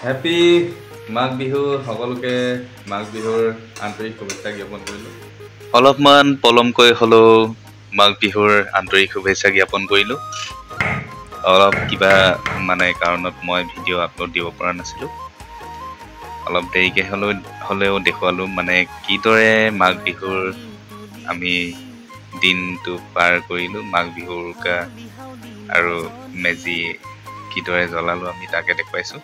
Happy Magh Bihu সকলোকে, মাঘ বিহুৰ আন্তৰিক শুভেচ্ছা জ্ঞাপন কৰিলোঁ। অলপমান পলমকৈ হ'লেও মাঘ বিহুৰ আন্তৰিক শুভেচ্ছা জ্ঞাপন কৰিলোঁ। অলপ কিবা মানে কাৰণত মই ভিডিঅ' আপলোড দিব পৰা নাছিলোঁ, অলপ দেৰিকৈ হ'লেও দেখুৱালোঁ মানে কিদৰে মাঘ বিহুৰ আমি দিনটো পাৰ কৰিলোঁ, মাঘ বিহুৰ উৰুকা আৰু মেজি কিদৰে জ্বলালোঁ আমি তাকে দেখুৱাইছোঁ।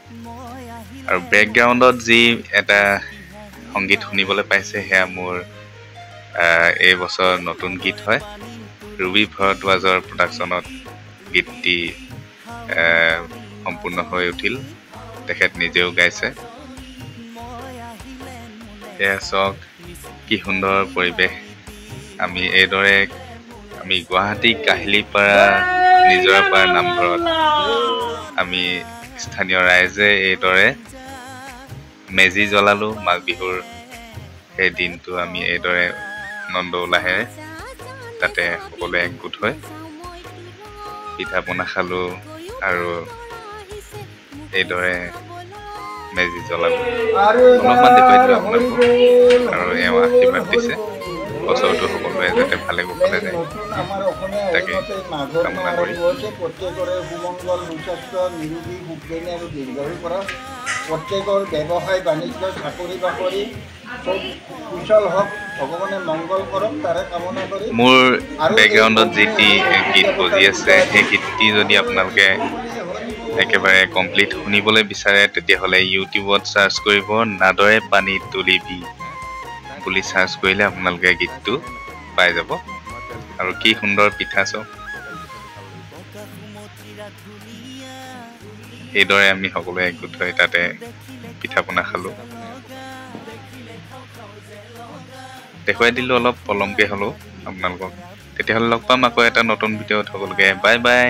আৰু বেকগ্ৰাউণ্ডত যি এটা সংগীত শুনিবলৈ পাইছে সেয়া মোৰ এই বছৰ নতুন গীত হয়। ৰুবি ভৰদ্বাজৰ প্ৰডাকশ্যনত গীতটি সম্পূৰ্ণ হৈ উঠিল, তেখেত নিজেও গাইছে। এয়া চাওক কি সুন্দৰ পৰিৱেশ। আমি এইদৰে আমি গুৱাহাটী কাহিলীপাৰা নিজৰাপাৰ নামঘৰত আমি স্থানীয় ৰাইজে এইদৰে মেজি জ্বলালোঁ। মাঘ বিহুৰ সেই দিনটো আমি এইদৰে আনন্দ উলাহেৰে তাতে সকলোৱে একগোট হৈ পিঠা পনা খালোঁ আৰু এইদৰে মেজি জ্বলালোঁ। অলপমান দেখুৱাই দিলোঁ আপোনালোকক আৰু এওঁ আশীৰ্বাদ দিছে বছৰটো সকলোৱে যাতে ভালে কুশলে যায় তাকে কামনা কৰি। প্ৰত্যেকৰে সুমংগল, সুস্বাস্থ্য, নিৰোগী, সুখী আৰু দীৰ্ঘায়ু কৰক। প্ৰত্যেকৰ ব্যৱসায় বাণিজ্য চাকৰি বাকৰি চব সুচল হওক, ভগৱানে মংগল কৰক তাৰে কামনা কৰি। মোৰ বেকগ্ৰাউণ্ডত যিটি গীত বজি আছে সেই গীতটি যদি আপোনালোকে একেবাৰে কমপ্লিট শুনিবলৈ বিচাৰে তেতিয়াহ'লে ইউটিউবত চাৰ্চ কৰিব নাদৰে পানী তুলিবি বুলি চাৰ্চ কৰিলে আপোনালোকে গীতটো পাই যাব। আৰু কি সুন্দৰ পিঠা চব এইদৰে আমি সকলোৱে একগোট হৈ তাতে পিঠা পনা খালোঁ। দেখুৱাই দিলোঁ অলপ পলমকৈ হ'লেও আপোনালোকক। তেতিয়াহ'লে লগ পাম আকৌ এটা নতুন ভিডিঅ'ত। সকলোকে বাই বাই।